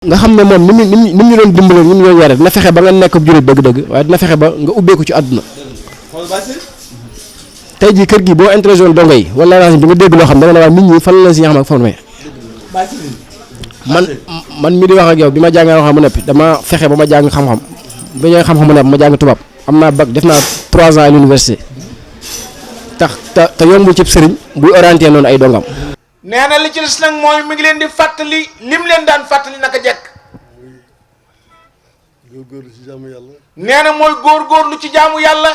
nga xam ne moom ni mu ñu doon dimbalee ni mu doon yare dina fexe ba nga nekk jullit dëgg-dëgg waaye dina fexe ba nga ubbeeku ci àdduna tey jii kër gi boo interrogé woon dongo yi wala rajo bi nga dégg loo xam da nga ne waa nit ñi fan la si ñax formé man mi di wax ak yow bi ma jàngee xam mu neppi dama fexe ba ma jàng xam-xam ba ñooy xam-xam mu nepp ma jàng tubaab am naa bac def naa 3 ans à l'université te yombul ci sëriñ buy orienté noonu ay dongam. nee na li ci des nag mooy mi ngi leen di fàttali lim leen daan fàttali naka jekk. góorgóorlu ci jaamu yàlla. nee na mooy góorgóorlu ci jaamu yàlla.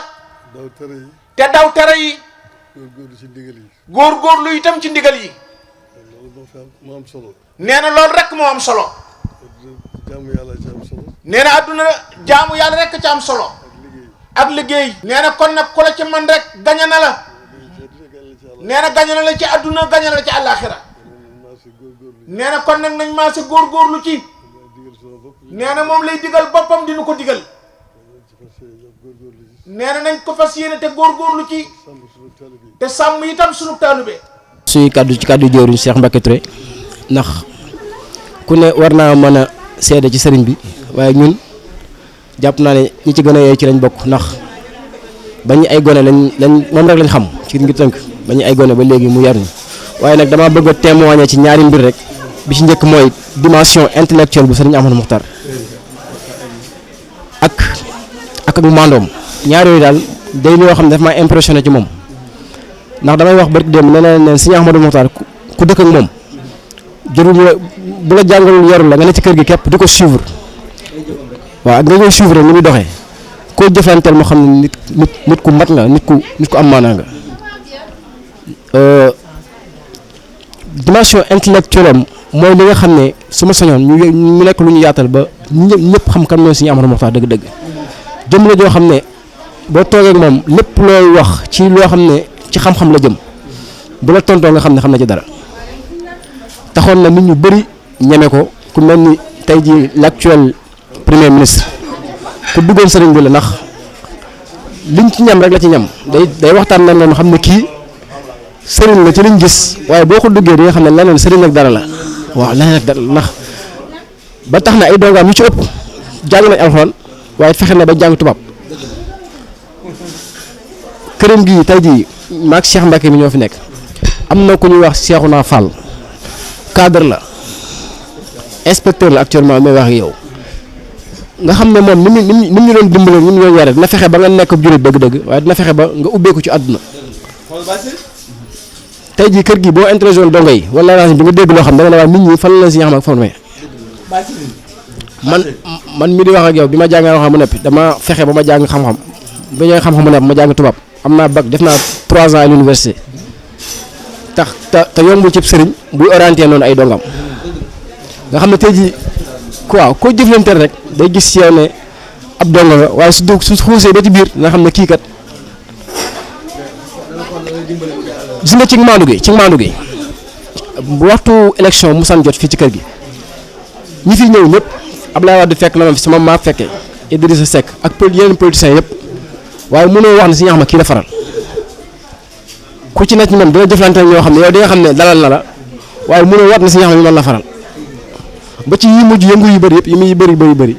daw tere yi. te daw tere yi. góorgóorlu ci ndigal yi. góorgóorlu itam ci ndigal yi. loolu moo am solo. nee na loolu rek moo am solo. jaamu yàlla ci am solo. nee na adduna jaamu yàlla rek ci am solo. ak liggéey. nee na kon nag ku la ci man rek gañe na la. nee na gañe na la ci adduna gañe na la ci àllaaxira. nee na kon nag nañ maa si góorgóorlu ci. nee na moom lay digal boppam dinu ko digal. nee na nañ ko fas yéene te góorgóorlu ci. te sàmm itam sunu taalube. suy kaddu ci kaddu jëwriñ Cheikh Mbacké Touré ndax ku ne war naa mën a seede ci sëriñ bi waaye ñun jàpp naa ne ñi ci gën a yey ci lañ bokk ndax bañu ay gone lañ moom rek lañ xam ci ngir tënk bañu ay gone ba léegi mu yar ñu waaye nag dama bëgg a témoigner ci ñaari mbir rek bi ci njëkk mooy dimension intellectuelle bu sëriñ Ahmadou Mokhtar ak bu mandoom ñaar yooyu daal day loo xam ne dafa maa impressionné ci moom ndax damay wax barki démb nee na leen sëriñ Ahmadou Mokhtar ku dëkk ak moom jërul bu la jàngalul yarul la nga ne ci kër gi képp di ko suivre waaw ak nga koy suivre ni muy doxee koo jëflanteel moo xam ne nit ku mat nga nit ku am maanaa nga dimension intellectuelle am mooy li nga xam ne su ma sañoon ñu nekk lu ñu yaatal ba ñëpp xam kan mooy sëriñ Ahmadou Mokhtar dëgg-dëgg jëm la joo xam ne boo toogee ak moom lépp looy wax ci loo xam ne ci xam-xam la jëm bu la tontoo nga xam ne xam na ci dara taxoon na nit ñu bëri ñeme ko ku mel ni tey jii l'actuel premier ministre ku duggoon sëriñ bi la ndax liñ ci ñam rek la ci ñam day waxtaan nan leen xam ne kii sëriñ la ci liñ gis waaye boo ko duggee di nga xam ne leneen sëriñ ak dara la waaw leneen ak dara ndax ba tax na ay dongaam yu ci ëpp jàng nañ alxuraan waaye fexe na ba jàng tubaab këram gi tey jii maag Cheikh Mbacké mi ñoo fi nekk am na ku ñuy wax Cheikhouna Fall cadre la inspecteur la actuellement may wax ak yow nga xam ne moom ni mu ñu doon dimbalee ni mu doon yare dina fexe ba nga nekk jullit dëgg-dëgg waaye dina fexe ba nga ubbeeku ci àdduna tey jii kër gi boo interrogé woon dongo yi wala rajo bi nga dégg loo xam da nga ne waa nit ñi fan la si ñax ma formé man mi di wax ak yow bi ma jàngee xam mu neppi dama fexe ba ma jàng xam-xam ba ñooy xam-xam mu nepp ma jàng tubaab am naa bac def naa 3 ans à l'université te yombul ci sëriñ buy orienté noonu ay dongam nga xam ne tey jii waaw koo jëflanteel rek day gis ci yow ne ab dongo nga waaye su xuusee ba ci biir nga xam ne kii kat gis nga ci maandu gi bu waxtu élection musaan jot fii ci kër gi ñi fi ñëw ñëpp Abdoulaye Wade fekk na ma fi sama maa fekkee Idrissa Seck ak yeneen politiciens yëpp waaye mënoo wax ne si ñax ma kii la faral ku ci nekk ñoom dina jëflante ñoo xam ne yow di nga xam ne dalal na la waaye mënoo wat ne si ñax ma mi man la faral ba ci yi mujj yëngu yu bëri yëpp yi muy bëri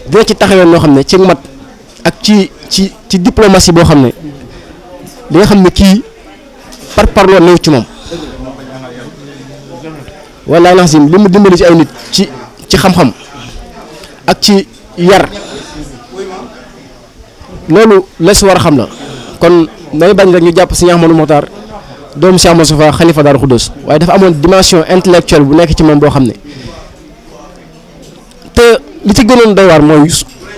dina ci taxawee noo xam ne ci mat ak ci diplomatie boo xam ne li nga xam ne kii parloo néew ci moom wala nax si li mu dimbali ci ay nit ci xam-xam ak ci yar loolu les war a xam la kon day bañ rek ñu jàpp sëriñ Ahmadou Mokhtar doomu Cheikh Moustapha xalifa Daaru Xudoos waaye dafa amoon dimension intellectuelle bu nekk ci moom boo xam ne te li ci gënoon doy waar mooy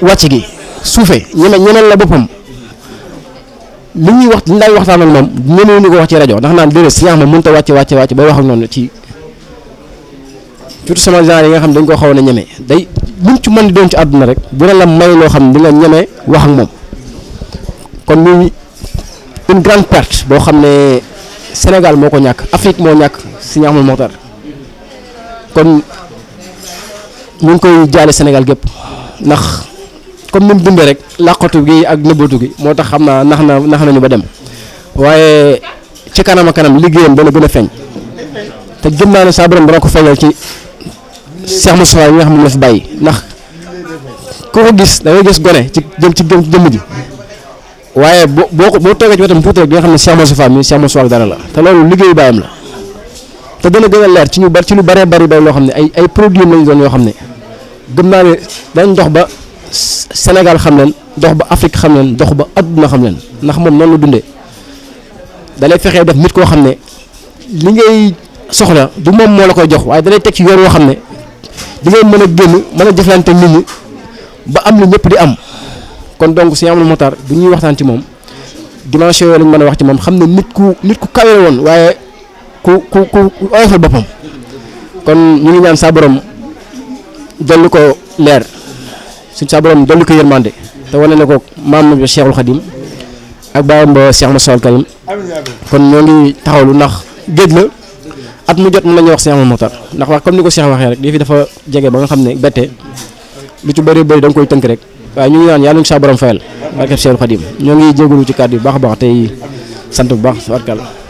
wàcc gi suufe ñemeel la boppam li ñuy wax li ñu daan waxtaan ak moom ñemewuñu ko wax ci rajo ndax naan déedéet sëriñ Ahmadou mënut a wàcc bay wax ak noonu ci surtout sama genre yi nga xam dañ koo xaw a ñeme day luñ ci mën di doon ci àdduna rek dina la may loo xam ne di nga ñeme wax ak moom kon muy une grande perte boo xam ne Sénégal moo ko ñàkk Afrique moo ñàkk sëriñ Ahmadou Mokhtar kon ñu ngi koy jaale Sénégal gépp ndax comme ni mu dundee rek làqatu gi ak nëbbatu gi moo tax xam naa nax nañu ba dem waaye ci kanam a kanam liggéeyam dana gën a feeñ te gëm naa ne saa borom dana ko feeñal ci Cheikh Moustapha yi nga xam ne la fi bàyyi ndax ku ko gis da ngay gis gone ci jëmm ji waaye boo toogee ci wetam tuuti rek di nga xam ne Cheikh Moustapha mi Cheikh Moustapha dara la te loolu liggéeyu baayam la te dana gën a leer ci lu bëree bëri loo xam ne ay produits lañu doon yoo xam ne gëm naa ne dañ dox ba Sénégal xam leen dox ba Afrique xam leen dox ba adduna xam leen ndax moom noonu la dundee da lay fexee def nit koo xam ne li ngay soxla du moom moo la koy jox waaye da lay teg ci yoon woo xam ne di ngay mën a génn mën a jëflante nit ñi ba am lu ñëpp di am kon donc Sëñ Amadou Mokhtar bu ñuy waxtaan ci moom dimension yooyu lañ mën a wax ci moom xam ne nit ku kawe la woon waaye ku oyofal boppam kon ñu ngi ñaan saa borom dolli ko leer saa borom dolli ko yërmande te wane na ko maam na Cheikhul Khadim ak baayam ba Cheikh Moussa Al Karim kon ñoo ngi taxawlu ndax géej la at mu jot mën nañu wax Sëñ Amadou Mokhtar ndax wax comme ni ko Cheikh waxee rek lii fi dafa jege ba nga xam ne bette lu ci bëri da nga koy tënk rek waaye ñu ngi naan yàlla ñu saa borom fayal barkeb Cheikhul Khadim ñoo ngi jégalu ci kàddu yu baax a baax tey sant bu baax warkal